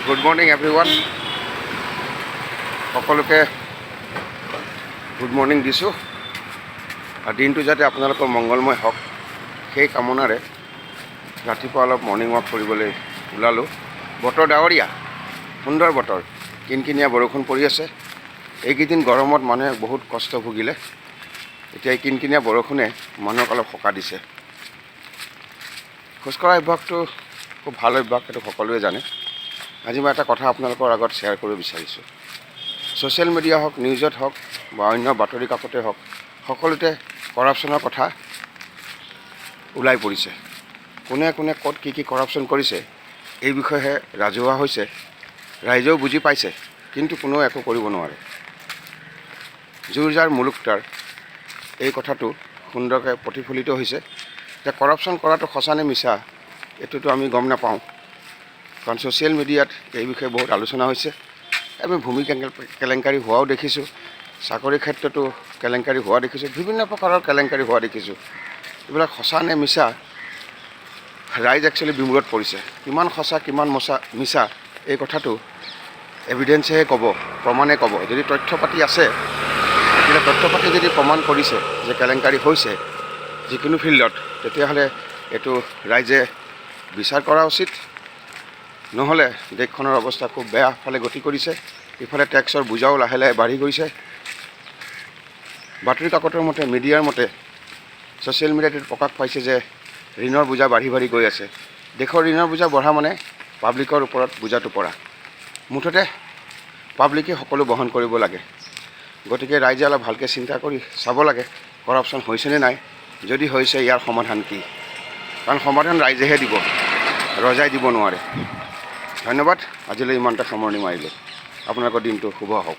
Good morning, everyone. সকলোকে good morning দিছোঁ আৰু দিনটো যাতে আপোনালোকৰ মংগলময় হওক, সেই কামনাৰে ৰাতিপুৱা অলপ মৰ্ণিং ৱাক কৰিবলৈ ওলালোঁ। বতৰ ডাৱৰীয়া, সুন্দৰ বতৰ, কিনকিনীয়া বৰষুণ পৰি আছে। এইকেইদিন গৰমত মানুহে বহুত কষ্ট ভুগিলে। এতিয়া এই কিনকিনীয়া বৰষুণে মানুহক অলপ সকাহ দিছে। খোজকঢ়া অভ্যাসটো খুব ভাল অভ্যাস, সেইটো সকলোৱে জানে। আজি মই এটা কথা আপোনালোকৰ আগত শ্বেয়াৰ কৰিব বিচাৰিছোঁ। ছ'চিয়েল মিডিয়া হওক, নিউজত হওক বা অন্য বাতৰি কাকতে হওক, সকলোতে কৰাপশ্যনৰ কথা ওলাই পৰিছে। কোনে কোনে ক'ত কি কি কৰাপশ্যন কৰিছে, এই বিষয়েহে ৰাজহুৱা হৈছে। ৰাইজেও বুজি পাইছে, কিন্তু কোনেও একো কৰিব নোৱাৰে। জোৰ যাৰ মুলুক তাৰ, এই কথাটো সুন্দৰকৈ প্ৰতিফলিত হৈছে যে কৰাপশ্যন কৰাটো সঁচা নে মিছা, এইটোতো আমি গম নাপাওঁ। কাৰণ ছ'চিয়েল মিডিয়াত এই বিষয়ে বহুত আলোচনা হৈছে। আমি ভূমি কেলেংকাৰী হোৱাও দেখিছোঁ, চাকৰিৰ ক্ষেত্ৰতো কেলেংকাৰী হোৱা দেখিছোঁ, বিভিন্ন প্ৰকাৰৰ কেলেংকাৰী হোৱা দেখিছোঁ। এইবিলাক সঁচা নে মিছা, ৰাইজ একচুৱেলি বিমূৰত পৰিছে। কিমান সঁচা, কিমান মিছা, এই কথাটো এভিডেঞ্চেহে ক'ব, প্ৰমাণে ক'ব। যদি তথ্য পাতি আছে, তেতিয়াহ'লে তথ্য পাতি যদি প্ৰমাণ কৰিছে যে কেলেংকাৰী হৈছে যিকোনো ফিল্ডত, তেতিয়াহ'লে এইটো ৰাইজে বিচাৰ কৰা উচিত। নহ'লে দেশখনৰ অৱস্থা খুব বেয়া ফালে গতি কৰিছে। ইফালে টেক্সৰ বোজাও লাহে লাহে বাঢ়ি গৈছে। বাতৰি কাকতৰ মতে, মিডিয়াৰ মতে, ছ'চিয়েল মিডিয়াত এইটো প্ৰকাশ পাইছে যে ঋণৰ বোজা বাঢ়ি বাঢ়ি গৈ আছে। দেশৰ ঋণৰ বোজা বঢ়া মানে পাব্লিকৰ ওপৰত বোজাটো পৰা। মুঠতে পাব্লিকে সকলো বহন কৰিব লাগে। গতিকে ৰাইজে অলপ ভালকৈ চিন্তা কৰি চাব লাগে, কৰাপশ্যন হৈছেনে নাই, যদি হৈছে ইয়াৰ সমাধান কি? কাৰণ সমাধান ৰাইজেহে দিব, ৰজাই দিব নোৱাৰে। ধন্যবাদ। আজিলৈ ইমানতে সামৰণি মাৰিলোঁ। আপোনালোকৰ দিনটো শুভ হওক।